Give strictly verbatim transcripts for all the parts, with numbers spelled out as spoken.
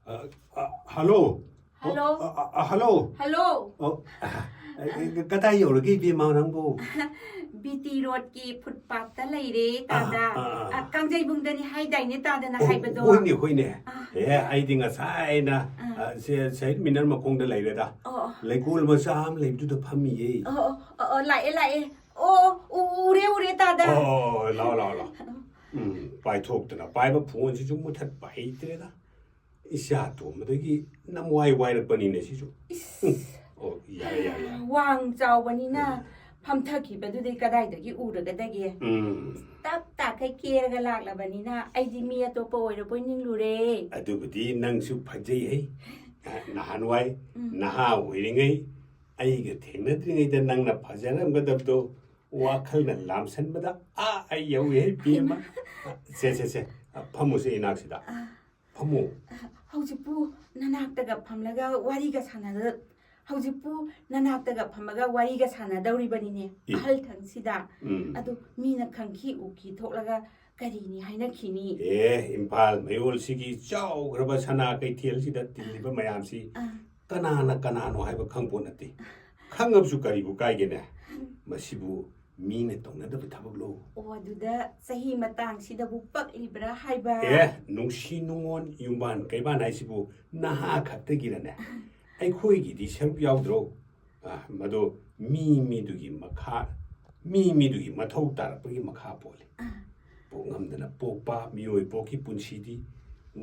ꯑ, hello. Hello. ꯑ, ꯑ, ꯍꯜꯂꯣ꯫ ꯍꯜꯂꯣ꯫ ꯑꯣ, ꯑ, ꯑ, ꯀꯗꯥꯏ ꯌꯧꯔꯒꯦ, ꯏꯕꯦꯝꯃ, ꯅꯪꯕꯨ? ꯕꯤ ꯇꯤ ꯔꯣꯗꯀꯤ ꯐꯨꯠꯄꯥꯠꯇ ꯂꯩꯔꯦ, ꯇꯥꯗ꯫ ꯑꯥ, ꯑꯥ, ꯑꯥ꯫ ꯑ, ꯀꯥꯡꯖꯩꯕꯨꯡꯗꯅꯤ ꯍꯥꯏꯗꯥꯏꯅꯦ, ꯇꯥꯗꯅ ꯑꯣ, ꯍꯥꯏꯕꯗꯣ? ꯍꯣꯏꯅꯦ, ꯍꯣꯏꯅꯦ꯫ ꯑꯥ꯫ ꯑꯦ, ꯑꯩꯗꯤ ꯉꯁꯥꯏꯅ, ꯑꯥ꯫ ꯑ, ꯁꯦ-, ꯁꯍꯤꯗ ꯃꯤꯅꯔ ꯃꯈꯣꯡꯗ ꯂꯩꯔꯦꯗ꯫ ꯑꯣ, ꯑꯣ꯫ ꯂꯩꯀꯣꯜ ꯃꯆꯥ ꯑꯃ ꯂꯩꯕꯗꯨꯗ ꯐꯝꯃꯤꯌꯦ꯫ ꯑꯣ, ꯑꯣ, ꯑꯣ, ꯑꯣ, ꯂꯥꯛꯑꯦ, ꯂꯥꯛꯑꯦ꯫ ꯑꯣ, ꯎ-, ꯎꯔꯦ, ꯎꯔꯦ, ꯇꯥꯗ꯫ ꯑꯣ, ꯑꯣ, ꯑꯣ, ꯂꯥꯛꯑꯣ, ꯂꯥꯛꯑꯣ, ꯂꯥꯛꯑꯣ꯫ ꯎꯝ, ꯄꯥꯏꯊꯣꯛꯇꯅ ꯄꯥꯏꯕ ꯐꯣꯟꯁꯤꯁꯨ ꯃꯨꯊꯠꯄ ꯍꯩꯇ꯭ꯔꯦꯗ꯫ ꯏꯆꯥ ꯇꯣꯝꯕꯗꯒꯤ ꯅꯝꯋꯥꯏ ꯋꯥꯏꯔꯛꯄꯅꯤꯅꯦ ꯁꯤꯁꯨ꯫ ꯏꯁ꯫ ꯎꯝ, ꯑꯣ, ꯌꯥꯔꯦ, ꯌꯥꯔꯦ, ꯌꯥꯔꯦ꯫ ꯋꯥꯡ ꯆꯥꯎꯕꯅꯤꯅ ꯐꯝꯊꯈꯤꯕꯗꯨꯗꯤ ꯀꯗꯥꯏꯗꯒꯤ ꯎꯔꯒꯗꯒꯦ? ꯎꯝ꯫ ꯇꯞ ꯇꯥꯈꯩ ꯀꯦꯔꯒ ꯂꯥꯛꯂꯕꯅꯤꯅ ꯑꯩꯗꯤ ꯃꯤ ꯑꯇꯣꯞꯄ ꯑꯣꯏꯔꯕꯣꯏ ꯅꯤꯡꯂꯨꯔꯦ꯫ ꯑꯗꯨꯕꯨꯗꯤ ꯅꯪꯁꯨ ꯐꯖꯩ ꯍꯩ꯫ ꯅꯍꯥꯟꯋꯥꯏ ꯎꯝ꯫ ꯅꯍꯥ ꯑꯣꯏꯔꯤꯉꯩ ꯑꯩꯒ ꯊꯦꯡꯅꯗ꯭ꯔꯤꯉꯩꯗ ꯅꯪꯅ ꯐꯖꯔꯝꯒꯗꯕꯗꯣ ꯋꯥꯈꯜꯅ ꯂꯥꯝꯁꯟꯕꯗ ꯑꯥ ꯑꯩ ꯌꯧꯏ ꯍꯩ ꯄꯦꯝꯃ꯫ ꯁꯦ, ꯁꯦ, ꯁꯦ, ꯐꯝꯃꯨꯁꯦ ꯏꯅꯥꯛꯁꯤꯗ꯫ ꯑꯥ꯫ ꯐꯝꯃꯨ꯫ ꯍꯧꯖꯤꯛꯄꯨ ꯅꯅꯥꯛꯇꯒ ꯐꯝꯂꯒ ꯋꯥꯔꯤꯒ ꯁꯥꯟꯅꯗ-, ꯍꯧꯖꯤꯛꯄꯨ ꯅꯅꯥꯛꯇꯒ ꯐꯝꯃꯒ ꯋꯥꯔꯤꯒ ꯁꯥꯟꯅꯗꯧꯔꯤꯕꯅꯤꯅꯦ, ꯏ꯫ ꯑꯍꯜ ꯊꯪꯁꯤꯗ꯫ ꯎꯝ꯫ ꯑꯗꯨ ꯃꯤꯅ ꯈꯪꯈꯤ ꯎꯈꯤ ꯊꯣꯛꯂꯒ ꯀꯔꯤꯅꯤ ꯍꯥꯏꯅꯈꯤꯅꯤ? ꯑꯦ, ꯏꯝꯐꯥꯜ ꯃꯌꯣꯜꯁꯤꯒꯤ ꯆꯥꯎꯈ꯭ꯔꯕ ꯁꯅꯥ ꯀꯩꯊꯦꯜꯁꯤꯗ ꯇꯤꯜꯂꯤꯕ ꯃꯌꯥꯝꯁꯤ ꯑꯥ꯫ ꯀꯅꯥꯅ ꯀꯅꯥꯅꯣ ꯍꯥꯏꯕ ꯈꯪꯄꯣꯠ ꯅꯠꯇꯦ꯫ ꯈꯪꯉꯕꯁꯨ ꯀꯔꯤꯕꯨ ꯀꯥꯏꯒꯦꯅꯦ? ꯃꯁꯤꯕꯨ ꯃꯤꯅ ꯇꯧꯅꯗꯕ ꯊꯕꯛꯂꯣ? ꯑꯣ, ꯑꯗꯨꯗ ꯆꯍꯤ ꯃꯇꯥꯡꯁꯤꯗꯕꯨ ꯄꯛꯂꯤꯕ꯭ꯔꯥ ꯍꯥꯏꯕ? ꯑꯦ, ꯅꯨꯡꯁꯤ ꯅꯨꯡꯉꯣꯟ ꯌꯨꯝꯕꯥꯟ ꯀꯩꯕꯥꯟ ꯍꯥꯏꯁꯤꯕꯨ ꯅꯍꯥ ꯈꯛꯇꯒꯤꯔꯅꯦ? ꯑꯩꯈꯣꯏꯒꯤꯗꯤ ꯁꯔꯨꯛ ꯌꯥꯎꯗ꯭ꯔꯣ? ꯑ, ꯃꯗꯣ ꯃꯤ ꯃꯤꯗꯨꯒꯤ ꯃꯈꯥ, ꯃꯤ ꯃꯤꯗꯨꯒꯤ ꯃꯊꯧ ꯇꯥꯔꯛꯄꯒꯤ ꯃꯈꯥ ꯄꯣꯜꯂꯤ꯫ ꯄꯣꯛꯉꯝꯗꯅ ꯄꯣꯛꯄ ꯃꯤꯑꯣꯏ ꯄꯣꯛꯀꯤ ꯄꯨꯟꯁꯤꯗꯤ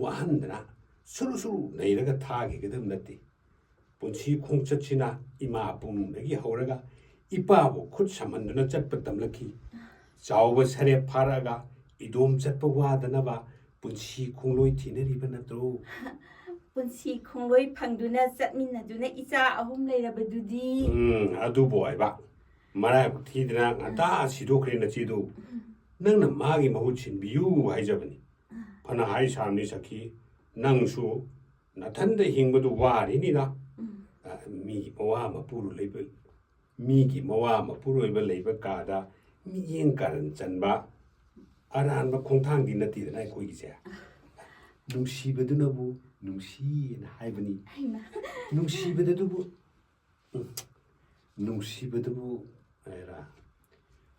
ꯋꯥꯍꯟꯗꯅ ꯁꯨꯔꯨ ꯁꯨꯔꯨ ꯅꯩꯔꯒ ꯊꯥꯈꯤꯒꯗꯕ ꯅꯠꯇꯦ꯫ ꯄꯨꯟꯁꯤ ꯈꯣꯡꯆꯠꯁꯤꯅ ꯏꯃꯥ ꯄꯨꯝꯗꯒꯤ ꯍꯧꯔꯒ ꯏꯄꯥꯕꯨ ꯈꯨꯠ ꯁꯝꯍꯟꯗꯨꯅ ꯆꯠꯄ ꯇꯝꯂꯛꯈꯤ꯫ ꯆꯥꯎꯕ ꯁꯔꯦꯞ ꯐꯥꯔꯛꯑꯒ ꯏꯗꯣꯝ ꯆꯠꯄ ꯋꯥꯗꯅꯕ ꯄꯨꯟꯁꯤ ꯈꯣꯡꯂꯣꯏ ꯊꯤꯅꯔꯤꯕ ꯅꯠꯇ꯭ꯔꯣ? ꯄꯨꯟꯁꯤ ꯈꯣꯡꯂꯣꯏ ꯐꯪꯗꯨꯅ ꯆꯠꯃꯤꯟꯅꯗꯨꯅ ꯏꯆꯥ ꯑꯍꯨꯝ ꯂꯩꯔꯕꯗꯨꯗꯤ꯫ ꯎꯝ, ꯑꯗꯨꯕꯨ ꯍꯥꯏꯕ꯫ ꯃꯔꯥꯏꯕꯛ ꯊꯤꯗꯅ ꯉꯟꯇꯥ ꯁꯤꯗꯣꯛꯈ꯭ꯔꯦ ꯅꯆꯦꯗꯨ꯫ ꯅꯪꯅ ꯃꯥꯒꯤ ꯃꯍꯨꯠ ꯁꯤꯟꯕꯤꯌꯨ ꯍꯥꯏꯖꯕꯅꯤ꯫ ꯐꯅ ꯍꯥꯏ ꯁꯥꯕꯅꯤ ꯁꯈꯤ, ꯅꯪꯁꯨ ꯅꯊꯟꯗ ꯍꯤꯡꯕꯗꯨ ꯋꯥꯔꯤꯅꯤꯅ꯫ ꯎꯝ꯫ ꯑ, ꯃꯤꯒꯤ ꯃꯋꯥ ꯃꯄꯨꯔꯣꯏꯕ, ꯃꯤꯒꯤ ꯃꯋꯥ ꯃꯄꯨꯔꯣꯏꯕ ꯂꯩꯕ ꯀꯥꯗ ꯃꯤꯠꯌꯦꯡ ꯀꯥꯔꯟ ꯆꯟꯕ ꯑꯔꯥꯟꯕ ꯈꯣꯡꯊꯥꯡꯗꯤ ꯅꯠꯇꯦꯗꯅ ꯑꯩꯈꯣꯏꯒꯤꯁꯦ꯫ ꯅꯨꯡꯁꯤꯕꯗꯨꯅꯕꯨ ꯅꯨꯡꯁꯤꯅ ꯍꯥꯏꯕꯅꯤ꯫ ꯍꯩꯃ꯫ ꯅꯨꯡꯁꯤꯕꯗꯨꯕꯨ ꯎꯝ, ꯅꯨꯡꯁꯤꯕꯗꯨꯕꯨ ꯍꯥꯏꯔ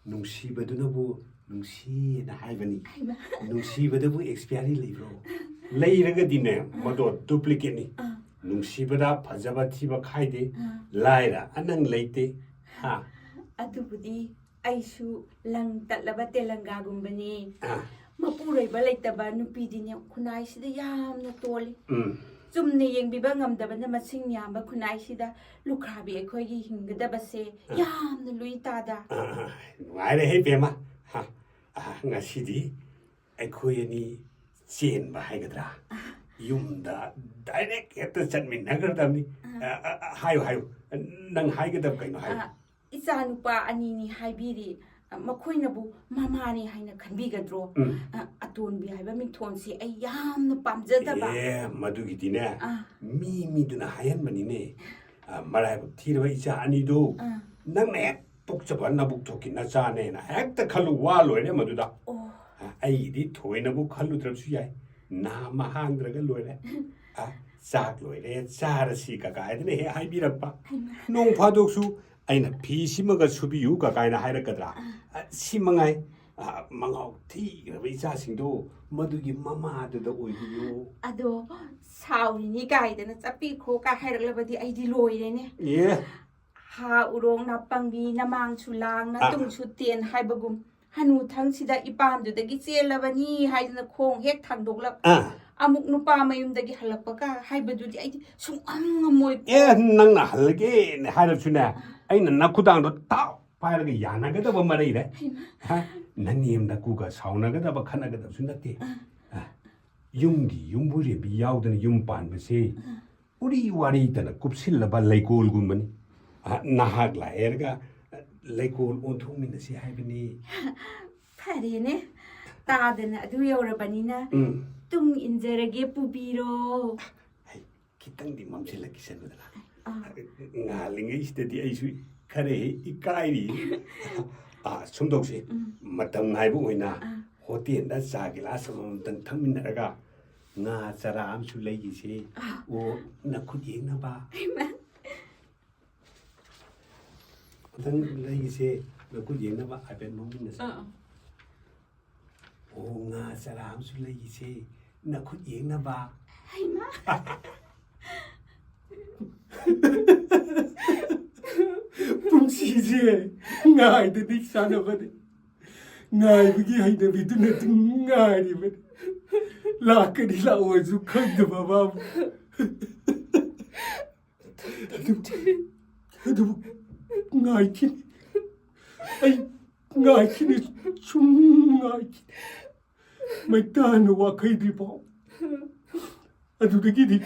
ꯅꯨꯡꯁꯤꯕꯗꯨꯅꯕꯨ ꯅꯨꯡꯁꯤꯅ ꯍꯥꯏꯕꯅꯤ꯫ ꯍꯩꯃ꯫ ꯅꯨꯡꯁꯤꯕꯗꯕꯨ ꯑꯦꯛꯁꯄꯤꯌꯥꯔꯤ ꯂꯩꯕ꯭ꯔꯣ? ꯂꯩꯔꯒꯗꯤꯅꯦ, ꯃꯗꯣ ꯗꯨꯄ꯭ꯂꯤꯀꯦꯠꯅꯤ꯫ ꯑꯥ꯫ ꯅꯨꯡꯁꯤꯕꯗ ꯐꯖꯕ ꯊꯤꯕ ꯈꯥꯏꯗꯦ꯫ ꯑꯥ꯫ ꯂꯥꯏꯔ ꯑꯅꯪ ꯂꯩꯇꯦ꯫ ꯍꯥ? ꯑꯗꯨꯕꯨꯗꯤ ꯑꯩꯁꯨ ꯂꯪ ꯇꯠꯂꯕ ꯇꯦꯂꯪꯒꯥꯒꯨꯝꯕꯅꯤ꯫ ꯑꯥ꯫ ꯃꯄꯨꯔꯣꯏꯕ ꯂꯩꯇꯕ ꯅꯨꯄꯤꯗꯤꯅꯦ, ꯈꯨꯟꯅꯥꯏꯁꯤꯗ ꯌꯥꯝꯅ ꯇꯣꯜꯂꯤ꯫ ꯎꯝ꯫ ꯆꯨꯝꯅ ꯌꯦꯡꯕꯤꯕ ꯉꯝꯗꯕꯅ ꯃꯁꯤꯡ ꯌꯥꯝꯕ ꯈꯨꯟꯅꯥꯏꯁꯤꯗ ꯂꯨꯈ꯭ꯔꯥꯕꯤ ꯑꯩꯈꯣꯏꯒꯤ ꯍꯤꯡꯒꯗꯕꯁꯦ ꯑꯥ꯫ ꯌꯥꯝꯅ ꯂꯨꯏ ꯇꯥꯗ꯫ ꯑꯥ, ꯅꯨꯡꯉꯥꯏꯔꯦꯍꯦ ꯕꯦꯝꯃ꯫ ꯍꯥ, ꯑꯥ, ꯉꯁꯤꯗꯤ ꯑꯩꯈꯣꯏ ꯑꯅꯤ ꯆꯦꯟꯕ ꯍꯥꯏꯒꯗ꯭ꯔꯥ? ꯌꯨꯝꯗ ꯗꯥꯏꯔꯦꯛ ꯍꯦꯛꯇ ꯆꯠꯃꯤꯟꯅꯈ꯭ꯔꯗꯕꯅꯤ꯫ ꯑꯥ, ꯑꯥ, ꯑꯥ, ꯍꯥꯏꯌꯨ, ꯍꯥꯏꯌꯨ꯫ ꯅꯪ ꯍꯥꯏꯒꯗꯕ ꯀꯩꯅꯣ ꯍꯥꯏꯌꯨ꯫ ꯑꯥ, ꯏꯆꯥ ꯅꯨꯄꯥ ꯑꯅꯤꯅꯤ ꯍꯥꯏꯕꯤꯔꯤ꯫ ꯑ, ꯃꯈꯣꯏꯅꯕꯨ ꯃꯃꯥꯅꯤ ꯍꯥꯏꯅ ꯈꯟꯕꯤꯒꯗ꯭ꯔꯣ? ꯎꯝ꯫ ꯑ, ꯑꯇꯣꯟꯕꯤ ꯍꯥꯏꯕ ꯃꯤꯡꯊꯣꯟꯁꯦ ꯑꯩ ꯌꯥꯝꯅ ꯄꯥꯝꯖꯗꯕ꯫ ꯑꯦ, ꯃꯗꯨꯒꯤꯗꯤꯅꯦ, ꯑꯥ꯫ ꯃꯤ ꯃꯤꯗꯨꯅ ꯍꯥꯏꯍꯟꯕꯅꯤꯅꯦ꯫ ꯑ, ꯃꯔꯥꯏꯕꯛ ꯊꯤꯔꯕ ꯏꯆꯥ ꯑꯅꯤꯗꯣ, ꯑꯥ꯫ ꯅꯪꯅ ꯍꯦꯛ ꯄꯣꯛꯆꯕ ꯅꯕꯨꯛ ꯊꯣꯛꯀꯤ ꯅꯆꯥꯅꯦꯅ ꯍꯦꯛꯇ ꯈꯜꯂꯨ, ꯋꯥ ꯂꯣꯏꯔꯦ ꯃꯗꯨꯗ꯫ ꯑꯣ꯫ ꯑ, ꯑꯩꯒꯤꯗꯤ ꯊꯣꯏꯅꯕꯨ ꯈꯜꯂꯨꯗ꯭ꯔꯕꯁꯨ ꯌꯥꯏ, ꯅꯥꯃ ꯍꯥꯡꯗ꯭ꯔꯒ ꯂꯣꯏꯔꯦ꯫ ꯑ, ꯆꯥꯛ ꯂꯣꯏꯔꯦ, ꯆꯥꯔꯁꯤ ꯀꯀꯥ ꯍꯥꯏꯗꯅ ꯍꯦꯛ ꯍꯥꯏꯕꯤꯔꯛꯄ꯫ ꯍꯩꯃꯥ꯫ ꯅꯣꯡ ꯐꯥꯗꯣꯛꯁꯨ ꯑꯩꯅ ꯐꯤ ꯁꯤꯃꯒ ꯁꯨꯕꯤꯌꯨ ꯀꯀꯥꯏꯅ ꯍꯥꯏꯔꯛꯀꯗ꯭ꯔꯥ? ꯑ, ꯁꯤ ꯃꯉꯥꯏ꯫ ꯑ, ꯃꯉꯥꯎ ꯊꯤꯈ꯭ꯔꯕ ꯏꯆꯥꯁꯤꯡꯗꯣ ꯃꯗꯨꯒꯤ ꯃꯃꯥꯗꯨꯗ ꯑꯣꯏꯕꯤꯌꯨ꯫ ꯑꯗꯣ ꯁꯥꯎꯔꯤꯅꯤ ꯀꯥꯏꯗꯅ ꯆꯠꯄꯤꯈ꯭ꯔꯣ ꯀꯥꯏ ꯍꯥꯏꯔꯛꯂꯕꯗꯤ ꯑꯩꯗꯤ ꯂꯣꯏꯔꯦꯅꯦ꯫ ꯑꯦ꯫ ꯍꯥ ꯎꯔꯣꯡ ꯅꯥꯄꯪꯕꯤ ꯅꯃꯥꯡꯁꯨ ꯂꯥꯡ ꯑ꯫ ꯅꯇꯨꯡꯁꯨ ꯇꯦꯟ ꯍꯥꯏꯕꯒꯨꯝ ꯍꯅꯨꯊꯪꯁꯤꯗ ꯏꯄꯥꯝꯗꯨꯗꯒꯤ ꯆꯦꯜꯂꯕꯅꯤ ꯍꯥꯏꯗꯅ ꯈꯣꯡ ꯍꯦꯛ ꯊꯥꯡꯗꯣꯛꯂꯛ ꯑ꯫ ꯑꯃꯨꯛ ꯅꯨꯄꯥ ꯃꯌꯨꯝꯗꯒꯤ ꯍꯜꯂꯛꯄꯒ ꯍꯥꯏꯕꯗꯨꯗꯤ ꯑꯩꯗꯤ ꯁꯨꯡꯉꯝ ꯉꯝꯃꯣꯏ꯫ ꯑꯦ, ꯅꯪꯅ ꯍꯜꯂꯒꯦꯅ ꯍꯥꯏꯔꯕꯁꯨꯅꯦ, ꯑꯩꯅ ꯅꯈꯨꯗꯥꯡꯗꯣ ꯇꯥꯎ ꯄꯥꯏꯔꯒ ꯌꯥꯅꯒꯗꯕ ꯃꯔꯩꯔꯦ꯫ ꯍꯥ? ꯅꯅꯦꯝ ꯅꯀꯨꯒ ꯁꯥꯎꯅꯒꯗꯕ ꯈꯠꯅꯒꯗꯕꯁꯨ ꯅꯠꯇꯦ꯫ ꯑ, ꯌꯨꯝꯒꯤ ꯌꯨꯝꯕꯨꯔꯦꯝꯕꯤ ꯌꯥꯎꯗꯅ ꯌꯨꯝ ꯄꯥꯟꯕꯁꯦ ꯎꯔꯤ ꯋꯥꯔꯤꯇꯅ ꯀꯨꯞꯁꯤꯜꯂꯕ ꯂꯩꯀꯣꯜꯒꯨꯝꯕꯅꯤ꯫ ꯑ, ꯅꯍꯥꯛ ꯂꯥꯛꯑꯦꯔꯒ ꯂꯩꯀꯣꯜ ꯑꯣꯟꯊꯣꯛꯃꯤꯟꯅꯁꯤ ꯍꯥꯏꯕꯅꯤ꯫ ꯐꯔꯦꯅꯦ, ꯇꯥꯗꯅ ꯑꯗꯨ ꯌꯧꯔꯕꯅꯤꯅ ꯎꯝ꯫ ꯇꯨꯡ ꯏꯟꯖꯔꯒꯦ, ꯄꯨꯕꯤꯔꯣ꯫ ꯍꯩ, ꯈꯤꯇꯪꯗꯤ ꯃꯝꯁꯤꯜꯂꯛꯈꯤꯁꯅꯨꯗꯅ꯫ ꯑꯥ꯫ ꯉꯥꯜꯂꯤꯉꯩꯁꯤꯗꯗꯤ ꯑꯩꯁꯨ ꯈꯔ ꯍꯦꯛ ꯏꯀꯥꯏꯔꯤ꯫ ꯑꯥ, ꯁꯨꯝ ꯇꯧꯁꯤ꯫ ꯎꯝ꯫ ꯃꯇꯝ ꯉꯥꯏꯕ ꯑꯣꯏꯅ ꯑꯥ꯫ ꯍꯣꯇꯦꯜꯗ ꯆꯥ ꯒꯤꯂꯥꯁ ꯑꯃꯃꯝꯇꯪ ꯊꯛꯃꯤꯟꯅꯔꯒ ꯉꯥ ꯆꯔꯥ ꯑꯃꯁꯨ ꯂꯩꯈꯤꯁꯦ꯫ ꯑꯣ, ꯅꯈꯨꯠ ꯌꯦꯡꯅꯕ꯫ ꯃꯊꯪ ꯂꯩꯈꯤꯁꯦ, ꯅꯈꯨꯠ ꯌꯦꯡꯅꯕ ꯍꯥꯏꯐꯦꯠ ꯅꯣꯛꯃꯤꯟꯅꯁꯦ꯫ ꯑꯥ꯫ ꯑꯣ, ꯉꯥ ꯆꯔꯥ ꯑꯃꯁꯨ ꯂꯩꯈꯤꯁꯦ, ꯅꯈꯨꯠ ꯌꯦꯡꯅꯕ꯫ ꯍꯩꯃꯥ꯫ ꯄꯨꯟꯁꯤꯁꯦ ꯉꯥꯏꯗꯗꯤ ꯆꯥꯅꯕꯅꯤ꯫ ꯉꯥꯏꯕꯒꯤ ꯍꯩꯅꯕꯤꯗꯨꯅ ꯑꯗꯨꯝ ꯉꯥꯏꯔꯤꯕꯅꯤ꯫ ꯂꯥꯛꯀꯅꯤ ꯂꯥꯛꯑꯣꯏꯁꯨ ꯈꯪꯗꯕ ꯑꯃ꯫ ꯑꯗꯨꯕꯨ, ꯑꯗꯨꯕꯨ ꯉꯥꯏꯈꯤꯅꯤ꯫ ꯑꯩ ꯉꯥꯏꯈꯤꯅꯤ, ꯁꯨꯝ ꯉꯥꯏꯈꯤꯅꯤ꯫ ꯃꯩꯇꯥꯟꯅ ꯋꯥꯈꯩꯗ꯭ꯔꯤ ꯐꯥꯎ꯫ ꯑꯗꯨꯗꯒꯤꯗꯤ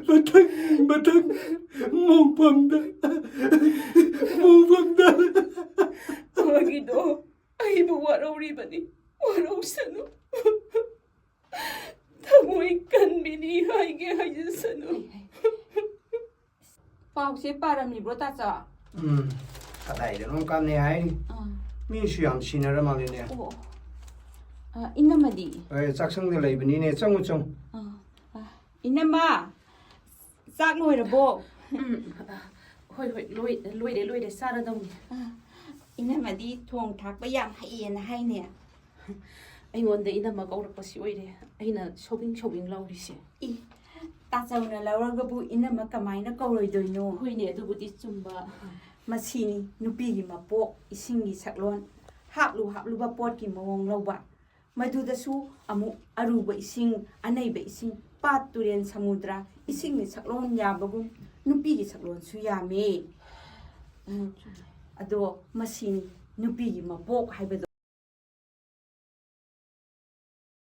ꯃꯊꯪ, ꯃꯊꯪ ꯃꯣꯡꯐꯝꯗ, ꯃꯣꯡꯐꯝꯗ꯫ ꯃꯥꯒꯤꯗꯣ ꯑꯩꯕꯨ ꯋꯥꯔꯧꯔꯤꯕꯅꯤ꯫ ꯋꯥꯔꯧꯁꯅꯨ꯫ ꯊꯃꯣꯏ ꯀꯟꯕꯤꯅꯤ ꯍꯥꯏꯒꯦ ꯍꯥꯏꯖꯁꯅꯨ꯫ ꯄꯥꯎꯁꯦ ꯄꯥꯔꯝꯃꯤꯕ꯭ꯔꯣ, ꯇꯥꯆꯧ? ꯎꯝ, ꯀꯗꯥꯏꯗꯅꯣ ꯀꯥꯟꯅꯩ ꯍꯥꯏꯔꯤ꯫ ꯑꯥ꯫ ꯃꯤꯁꯨ ꯌꯥꯝ ꯁꯤꯟꯅꯔ ꯃꯥꯜꯂꯦꯅꯦ꯫ ꯑꯣ꯫ ꯑꯥ, ꯏꯅꯝꯃꯗꯤ? ꯑꯦ, ꯆꯥꯛꯁꯪꯗ ꯂꯩꯕꯅꯤꯅꯦ, ꯆꯪꯉꯨ, ꯆꯪꯉꯨ꯫ ꯑꯥ, ꯑꯥ, ꯏꯅꯝꯃ, ꯆꯥꯛ ꯂꯣꯏꯔꯕꯣ? ꯎꯝ, ꯑꯥ, ꯍꯣꯏ, ꯍꯣꯏ, ꯂꯣꯏ-, ꯂꯣꯏꯔꯦ, ꯂꯣꯏꯔꯦ, ꯆꯥꯔꯗꯧꯅꯤ꯫ ꯑꯥ, ꯏꯅꯝꯃꯗꯤ ꯊꯣꯡ ꯊꯥꯛꯄ ꯌꯥꯝ ꯍꯩꯌꯦꯅ ꯍꯥꯏꯅꯦ꯫ ꯑꯩꯉꯣꯟꯗ ꯏꯅꯝꯃ ꯀꯧꯔꯛꯄꯁꯤ ꯑꯣꯏꯔꯦ ꯑꯩꯅ ꯁꯧꯕꯤꯡ ꯁꯧꯕꯤꯡ ꯂꯥꯎꯔꯤꯁꯦ꯫ ꯏ, ꯇꯥꯆꯧꯅ ꯂꯧꯔꯒꯕꯨ ꯏꯅꯝꯃ ꯀꯃꯥꯏꯅ ꯀꯧꯔꯣꯏꯗꯣꯏꯅꯣ? ꯍꯣꯏꯅꯦ, ꯑꯗꯨꯕꯨꯗꯤ ꯆꯨꯝꯕ꯫ ꯃꯁꯤꯅꯤ ꯅꯨꯄꯤꯒꯤ ꯃꯄꯣꯛ, ꯏꯁꯤꯡꯒꯤ ꯁꯛꯂꯣꯟ, ꯍꯥꯞꯂꯨ ꯍꯥꯞꯂꯨꯕ ꯄꯣꯠꯀꯤ ꯃꯑꯣꯡ ꯂꯧꯕ꯫ ꯃꯗꯨꯗꯁꯨ ꯑꯃꯨꯛ ꯑꯔꯨꯕ ꯏꯁꯤꯡ, ꯑꯅꯩꯕ ꯏꯁꯤꯡ, ꯄꯥꯠ, ꯇꯨꯔꯦꯟ, ꯁꯃꯨꯗ꯭ꯔ, ꯏꯁꯤꯡꯒꯤ ꯁꯛꯂꯣꯟ ꯌꯥꯝꯕꯒꯨꯝ ꯅꯨꯄꯤꯒꯤ ꯁꯛꯂꯣꯟꯁꯨ ꯌꯥꯝꯃꯤ꯫ ꯎꯝ, ꯑꯗꯣ ꯃꯁꯤꯅꯤ ꯅꯨꯄꯤꯒꯤ ꯃꯄꯣꯛ ꯍꯥꯏꯕꯗꯣ꯫